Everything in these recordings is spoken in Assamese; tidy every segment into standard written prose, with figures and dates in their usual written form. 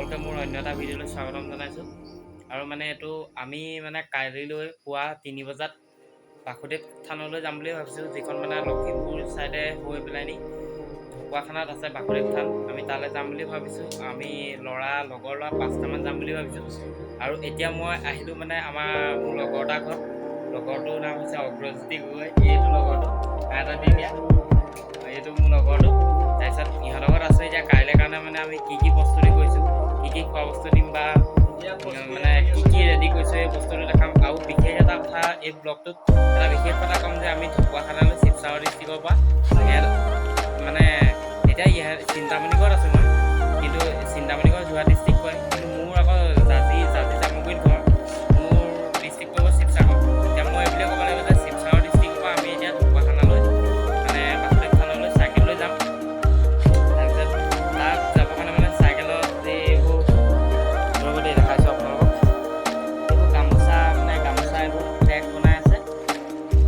সকলোকে মোৰ অন্য এটা ভিডিঅ'লৈ স্বাগতম জনাইছোঁ। আৰু মানে এইটো আমি মানে কাইলৈ পুৱা 3 বজাত বাসুদেৱ থানলৈ যাম বুলি ভাবিছোঁ, যিখন মানে লখিমপুৰ ছাইডে হৈ পেলাই নি ঢকুৱাখানাত আছে বাসুদেৱ থান। আমি তালৈ যাম বুলি ভাবিছোঁ। আমি ল'ৰা, লগৰ ল'ৰা পাঁচটামান যাম বুলি ভাবিছোঁ। আৰু এতিয়া মই আহিলোঁ মানে আমাৰ মোৰ লগৰ এটা ঘৰত। লগৰটোৰ নাম হৈছে অগ্ৰজ্যোতি গগৈ। এইটো লগৰটো, হাই এটা দি দিয়া। এইটো মোৰ লগৰটো। তাৰপিছত ইহঁতৰ ঘৰত আছোঁ এতিয়া। কাইলৈ কাৰণে মানে আমি কি কি প্ৰস্তুতি কৰিছোঁ, কি কি খোৱা বস্তু দিম বা মানে কি কি ৰেডি কৰিছোঁ, এই বস্তুটো দেখাম। আৰু বিশেষ এটা কথা, এই ব্লগটোত এটা বিশেষ কথা ক'ম যে আমি ঢকুৱাখানালৈ শিৱসাগৰ ডিষ্ট্ৰিক্টৰ পৰা ইয়াত মানে এতিয়া ইয়াত চিন্তামণিগড়ত আছোঁ মই, কিন্তু চিন্তামণিগড় যোৰহাট ডিষ্ট্ৰিক্ট কয়, কিন্তু মোৰ আকৌ জাজি জামুগুৰিত ঘৰ। মোৰ ডিষ্ট্ৰিক্ট পৰিব শিৱসাগৰ। এতিয়া মই এইবুলিয়ে ক'ব লাগিব যে শিৱসাগৰ ডিষ্ট্ৰিক্টৰ পৰা আমি এতিয়া ঢকুৱাখানালৈ মানে বাসুদেৱ থানলৈ চাইকেল লৈ যাম। তাৰপিছত তাত যাবৰ কাৰণে মানে চাইকেলত এইবোৰ, ৰ'ব দেই, দেখাইছোঁ আপোনালোকক। এইবোৰ গামোচা, মানে গামোচা এইবোৰ ফ্লেগ বনাই আছে।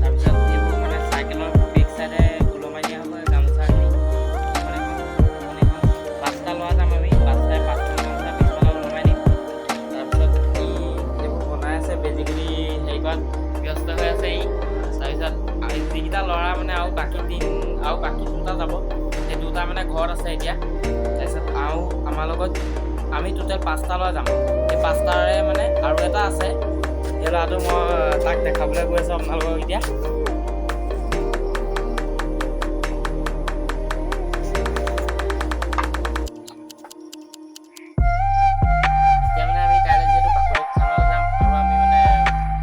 তাৰপিছত এইবোৰ মানে চাইকেলৰ বেক চাইডে ওলমাই দিয়া হ'ব এই গামোচাখিনি। এখন এখন এখন এখন পাঁচটা ল'ৰা যাম আমি। পাঁচটাই পাঁচখন গামোচা পিছফালে ওলমাই দিম। তাৰপিছত ই এইবোৰ বনাই আছে, বেজি গুলি হেৰি কৰাত ব্যস্ত হৈ আছে ই। তাৰপিছত যিকেইটা ল'ৰা মানে আৰু বাকী দুটা যাব, সেই দুটা মানে ঘৰত আছে এতিয়া। তাৰপিছত আৰু আমাৰ লগত আমি টোটেল পাঁচটা ল'ৰা যাম। সেই পাঁচটাৰে মানে আৰু এটা আছে, সেই ল'ৰাটো মই তাক দেখাবলৈ গৈ আছোঁ আপোনালোকক এতিয়া। এতিয়া মানে আমি কাইলৈ যিহেতু বাসুদেৱ থানলৈ যাম আৰু আমি মানে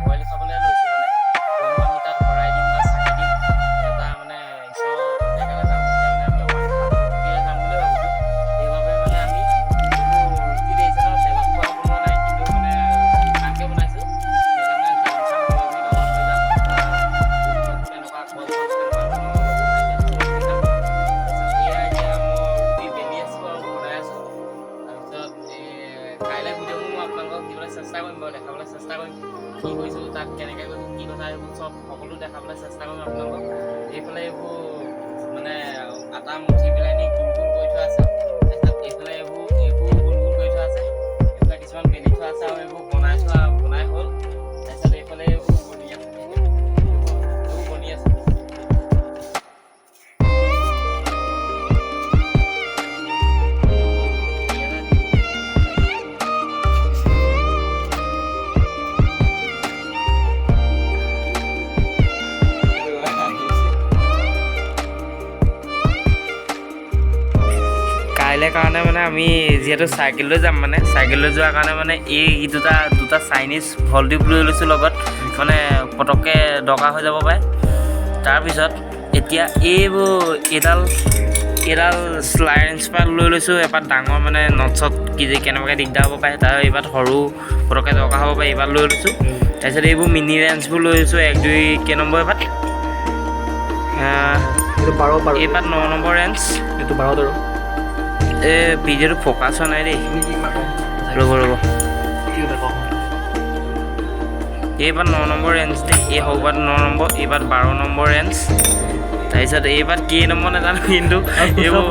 বইল খাবলৈ লৈছোঁ, মানে কিয়নো আমি তাত শৰাই দিম বা চাকি দিম এটা মানে ঈশ্বৰৰ জেগালৈ যাম। তেতিয়া মানে আমি অকণমান শান্তিৰে যাম বুলি ভাবিছোঁ। সেইবাবে মানে আমি এইবোৰ ৰুটি দেখিছে ন, তেলত পোৰা বনোৱা নাই, কিন্তু মানে শুকানকৈ বনাইছোঁ। এনেকৈ মানে জাম চাম কিবা কিবি লগত লৈ যাম বা বুট মগু তেনেকুৱা, কল চল তেনেকুৱা ধৰণৰ লগত লৈ যাম। তাৰপিছত এয়া এতিয়া মই ৰুটি বেলি আছোঁ আৰু বনাই আছোঁ। তাৰপিছত কাইলৈ ভিডিঅ'বোৰ মই আপোনালোকক দিবলৈ চেষ্টা কৰিম বাৰু, দেখাবলৈ চেষ্টা কৰিম কি কৰিছোঁ তাত, কেনেকৈ গৈছোঁ, কি কথা, এইবোৰ চব সকলো দেখাবলৈ চেষ্টা কৰিম আপোনালোকক। এইফালে এইবোৰ মানে আটা মুঠি পেলাই নি গোল গোল কৰি থোৱা আছে। তাৰপিছত এইফালে এইবোৰ গোল গোল কৰি থোৱা আছে। এইফালে কিছুমান বেলি থোৱা আছে আৰু এইবোৰ বনাই থোৱা, বনাই হ'ল। তাৰপিছত এইফালে এইবোৰ বনি আছে, এইবোৰ বনি আছে। কাইলৈ কাৰণে মানে আমি যিহেতু চাইকেল লৈ যাম, মানে চাইকেল লৈ যোৱাৰ কাৰণে মানে এই দুটা দুটা চাইনিজ ভলটিউব লৈ লৈছোঁ লগত, মানে পটককৈ দৰকাৰ হৈ যাব পাৰে। তাৰপিছত এতিয়া এইবোৰ এইডাল এইডাল শ্লাইড পাত লৈ লৈছোঁ। এপাত ডাঙৰ, মানে not চট কি যে কেনেবাকৈ দিগদাৰ হ'ব পাৰে। তাৰ এইপাত সৰু, পটককৈ দৰকাৰ হ'ব পাৰে, এইপাত লৈ লৈছোঁ। তাৰপিছত এইবোৰ মিনি ৰেঞ্চবোৰ লৈ লৈছোঁ। এক, দুই, কেই নম্বৰ এইপাত? এইটো 12, 12। এইপাত 9 নম্বৰ ৰেঞ্চ। এইটো 12, 13। এই ভিডিঅ'টো ফ'কাছ হোৱা নাই দেই, ৰ'ব ৰ'ব। কি কথা কওঁ? এইবাৰ 9 নম্বৰ ৰেঞ্চ দেই। এই সৰুপাত 9 নম্বৰ, এইবাৰ 12 নম্বৰ ৰেঞ্চ। তাৰপিছত এইবাৰ কেই নম্বৰ নাজানো, কিন্তু এইবোৰ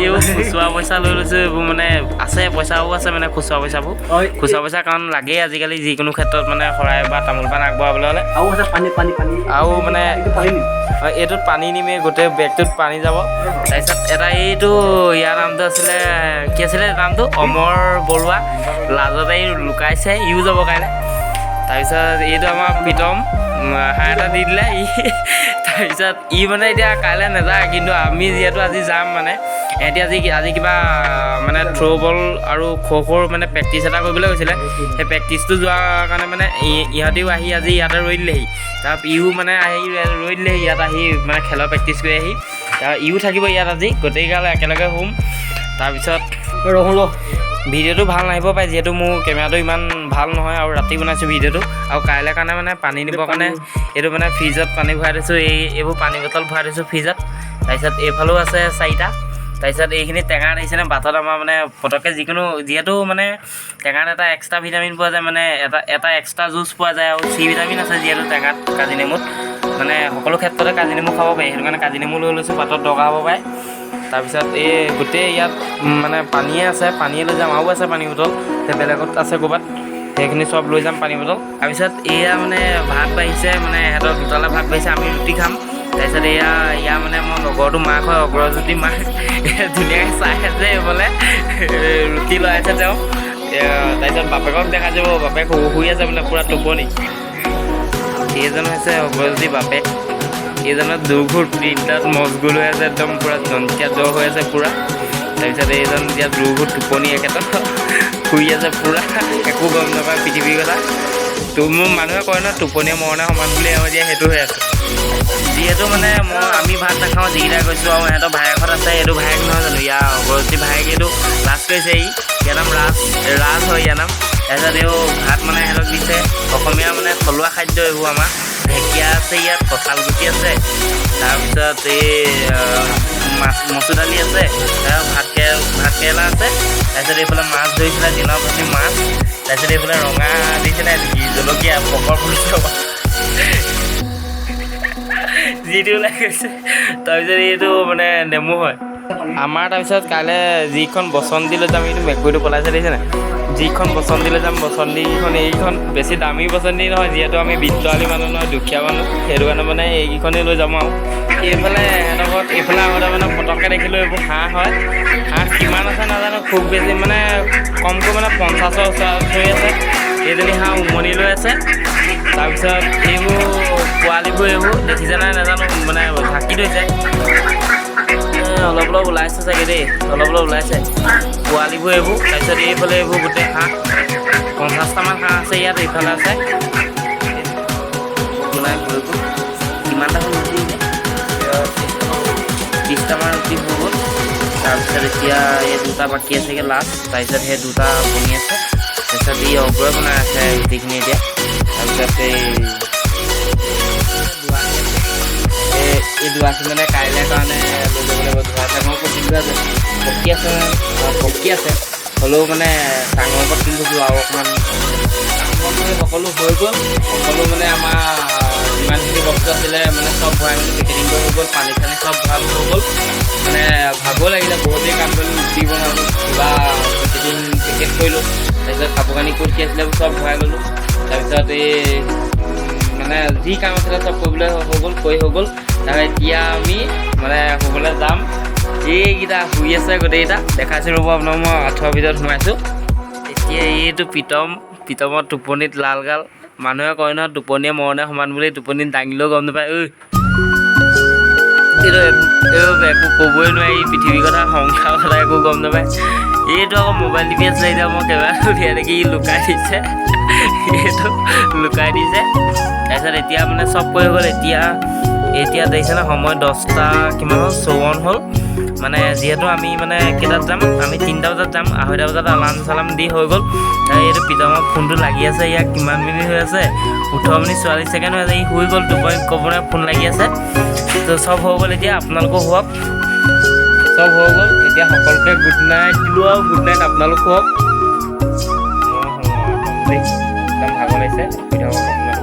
এইবোৰ খুচুৰা পইচা লৈ লৈছোঁ। এইবোৰ মানে আছে, পইচাও আছে, মানে খুচুৰা পইচাবোৰ, খুচুৰা পইচা কাৰণ লাগেই আজিকালি যিকোনো ক্ষেত্ৰত, মানে শৰাই বা তামোল পাণ আগবঢ়াবলৈ হ'লে। আৰু আছে পানী, পানী, পানী। আৰু মানে এইটো পানী নিম। হয়, এইটোত পানী নিমেই, গোটেই বেগটোত পানী যাব। তাৰপিছত এটা এইটো, ইয়াৰ নামটো আছিলে, কি আছিলে নামটো? অমৰ বৰুৱা। লাজতে ই লুকাইছে, ইও যাব কাইলৈ। তাৰপিছত এইটো আমাৰ প্ৰীতম, হাই এটা দি দিলে ই। তাৰপিছত ই মানে এতিয়া কাইলৈ নাযায়, কিন্তু আমি যিহেতু আজি যাম, মানে সিহঁতি আজি কিবা মানে থ্ৰ' বল আৰু খ' খ'ৰ মানে প্ৰেক্টিচ এটা কৰিবলৈ গৈছিলে। সেই প্ৰেক্টিচটো যোৱাৰ কাৰণে মানে ইহঁতিও আহি আজি ইয়াতে ৰৈ দিলেহি। তাৰপৰা ইও মানে আহি ৰৈ দিলেহি ইয়াত আহি, মানে খেলৰ প্ৰেক্টিচ কৰি আহি। তাৰ ইও থাকিব ইয়াত আজি, গোটেইগাল একেলগে শুম। তাৰপিছত ৰহ ৰ। ভিডিঅ'টো ভাল নাহিব পাৰে, যিহেতু মোৰ কেমেৰাটো ইমান ভাল নহয় আৰু ৰাতি বনাইছোঁ ভিডিঅ'টো। আৰু কাইলৈ কাৰণে মানে পানী নিবৰ কাৰণে এইটো মানে ফ্ৰিজত পানী ভৰাই থৈছোঁ। এইবোৰ পানী বটল ভৰাই থৈছোঁ ফ্ৰিজত। তাৰপিছত এইফালেও আছে চাৰিটা। তাৰপিছত এইখিনি টেঙা দেখিছেনে, বাটত আমাৰ মানে পটককৈ যিকোনো, যিহেতু মানে টেঙাত এটা এক্সট্ৰা ভিটামিন পোৱা যায়, মানে এটা এটা এক্সট্ৰা জুচ পোৱা যায় আৰু চি ভিটামিন আছে যিহেতু টেঙাত, কাজি নেমুত মানে সকলো ক্ষেত্ৰতে কাজি নেমু খাব পাৰি। সেইটো কাৰণে কাজি নেমু লৈ লৈছোঁ, বাটত দৰকাৰ হ'ব পাৰে। তাৰপিছত এই গোটেই ইয়াত মানে পানীয়ে আছে, পানীয়ে লৈ যাম। আৰু আছে পানী বটল, সেই বেলেগত আছে ক'ৰবাত, সেইখিনি চব লৈ যাম পানী বটল। তাৰপিছত এয়া মানে ভাত বাঢ়িছে, মানে ইহঁতৰ দুটালৈ ভাত বাঢ়িছে, আমি ৰুটি খাম। তাৰপিছত এয়া ইয়াৰ মানে মোৰ লগৰটো মাক হয়, অগ্ৰজ্যোতি মাক, ধুনীয়াকৈ চাই আছে এইফালে ৰুটি লৈ আছে তেওঁ। তাৰপিছত বাপেকক দেখা যাব, বাপেক শুই আছে মানে পূৰা টোপনি। এইজন হৈছে অগ্ৰজ্যোতি বাপেক, এইজনৰ দুৰ্ঘুৰ তিনিটাত মচগুল হৈ আছে, একদম পূৰা জন্তীয়া জ্বৰ হৈ আছে পূৰা। তাৰপিছত এইজন এতিয়া দুৰ্ঘুৰ টোপনি, একেটা শুই আছে পূৰা, একো গম নাপায় পৃথিৱীৰ কথা। তো মোৰ মানুহে কয় ন টোপনিয়ে মৰণে সমান বুলি, আৰু এতিয়া সেইটো হৈ আছে। যিহেতু মানে আমি ভাত নাখাওঁ যিকেইটা গৈছোঁ, আৰু ইহঁতৰ ভায়েকহঁত আছে, এইটো ভায়েক নহয় জানো, ইয়াৰ অগ্ৰজ্যোতি ভায়েক, এইটো লাজ কৰিছে ই, ইয়াৰ নাম ৰাজ, ৰাজ হয় ইয়াৰ নাম। তাৰপিছত এই ভাত মানে ইহঁতক দিছে, অসমীয়া মানে থলুৱা খাদ্য এইবোৰ আমাৰ। ঢেকীয়া আছে ইয়াত, কঁঠাল গুটি আছে, তাৰপিছত এই মাছ মচুৰ দালি আছে, ভাত কেৰেলা আছে। তাৰপিছত এইফালে মাছ ধৰিছিলে দিনৰ ভাজি মাছ, তাৰপিছত এইফালে ৰঙা দিছিলে জলকীয়া পকৰ ফুলিছে যিটো ওলাই গৈছে। তাৰপিছত এইটো মানে নেমু হয় আমাৰ। তাৰপিছত কাইলৈ যিখন বচন্তি লৈ যাম, এইটো মেকুৰীটো পলাইছে দেখিছে নাই, যিখন বচন্তি লৈ যাম, বচন্তিখন এইখন বেছি দামী বচন্তি নহয়, যিহেতু আমি বিত্তশালী মানুহ নহয়, দুখীয়া মানুহ, সেইটো কাৰণে মানে এইকেইখনেই লৈ যাম। আৰু এইফালে সিহঁতৰ ঘৰত এইফালে আহোঁতে মানে পটককৈ দেখিলোঁ এইবোৰ হাঁহ হয়। হাঁহ কিমান আছে নাজানো, খুব বেছি মানে কমকৈ মানে 50ৰ ওচৰা-ওচৰি আছে। এইজনী হাঁহ উমনি লৈ আছে। তাৰপিছত এইবোৰ পোৱালিবোৰ এইবোৰ দেখিছে নাই নাজানো, মানে ঢাকি থৈছে, অলপ অলপ ওলাইছে চাগে দেই, অলপ অলপ ওলাইছে পোৱালিবোৰ এইবোৰ। তাৰপিছত এইফালে এইবোৰ গোটেই হাঁহ 50টামান হাঁহ আছে ইয়াত, এইফালে আছে বনাই হৈ গ'ল। কিমানটা হ'ল ৰুটি? 30টামান ৰুটি হৈ গ'ল। তাৰপিছত এতিয়া এই দুটা বাকী আছেগৈ লাষ্ট, তাৰপিছত সেই দুটা বনি আছে। তাৰপিছত এই অগ্ৰই বনাই আছে ৰুটিখিনি এতিয়া। তাৰপিছত এই দুআশী মানে কাইলৈ কাৰণে লৈ যাব লাগিব। ধোৱা চাঙৰ পকি আছে, পকি আছে, পকি আছে, হ'লেও মানে চাঙৰ ওপৰত তুলি থৈছোঁ আৰু অকণমান। সকলো হৈ গ'ল, সকলো মানে আমাৰ যিমানখিনি বস্তু আছিলে মানে চব ভৰাই মেলি পেকেটিং কৰি হৈ গ'ল, পানী চানী চব ভৰালো হৈ গ'ল। মানে ভাগৰ লাগিলে, বহুত দেৰি কাম কৰিলোঁ, ৰুটি বনালোঁ, কিবা পেকেটিং পেকেট কৰিলোঁ, তাৰপিছত কাপোৰ কানি ক'ত কি আছিলে চব ভৰাই ল'লোঁ। তাৰপিছত এই মানে যি কাম আছিলে চব কৰিবলৈ হৈ গ'ল, কৰি হৈ গ'ল। তাৰপৰা এতিয়া আমি মানে শুবলৈ যাম। এইকেইটা শুই আছে গোটেইকেইটা, দেখাইছোঁ ৰ'ব আপোনাক, মই আঁঠুৱাৰ ভিতৰত সোমাইছোঁ। এতিয়া এইটো প্ৰীতম, প্ৰীতমৰ টোপনিত লাল গাল। মানুহে কয় নহয় টোপনিয়ে মৰণে সমান বুলি, টোপনিত দাঙিলেও গম নাপায়। ঐ এইটো একো ক'বই নোৱাৰি, পৃথিৱীৰ কথা সংসাৰৰ কথা একো গম নাপায়। এইটো আকৌ মোবাইল টিপি আছিলে, এতিয়া মই কেমেৰা উলিয়াই দেখি লুকাই দিছে, এইটো লুকাই দিছে। তাৰপিছত এতিয়া মানে চব কৰি গ'ল। এতিয়া এতিয়া দেখিছেনে সময় 10টা কিমান হ'ল, 54 হ'ল। মানে যিহেতু আমি মানে কেইটাত যাম, আমি 3টা বজাত যাম, 2:30 বজাত আলাৰ্ম চালাৰ্ম দি হৈ গ'ল। এইটো প্ৰীতমৰ ফোনটো লাগি আছে, ইয়াৰ কিমান মিনিট হৈ আছে, 18 মিনিট 44 ছেকেণ্ড হৈ আছে। ই শুই গ'ল টোপনি, ক'ব নোৱাৰে ফোন লাগি আছে। তো চব হৈ গ'ল, এতিয়া আপোনালোকো শুৱক, চব হৈ গ'ল। এতিয়া সকলোকে গুড নাইট দিলোঁ আৰু গুড নাইট আপোনালোক শুৱক। মই একদম ভাগৰ লাগিছে, শুই থাকক আপোনালোক।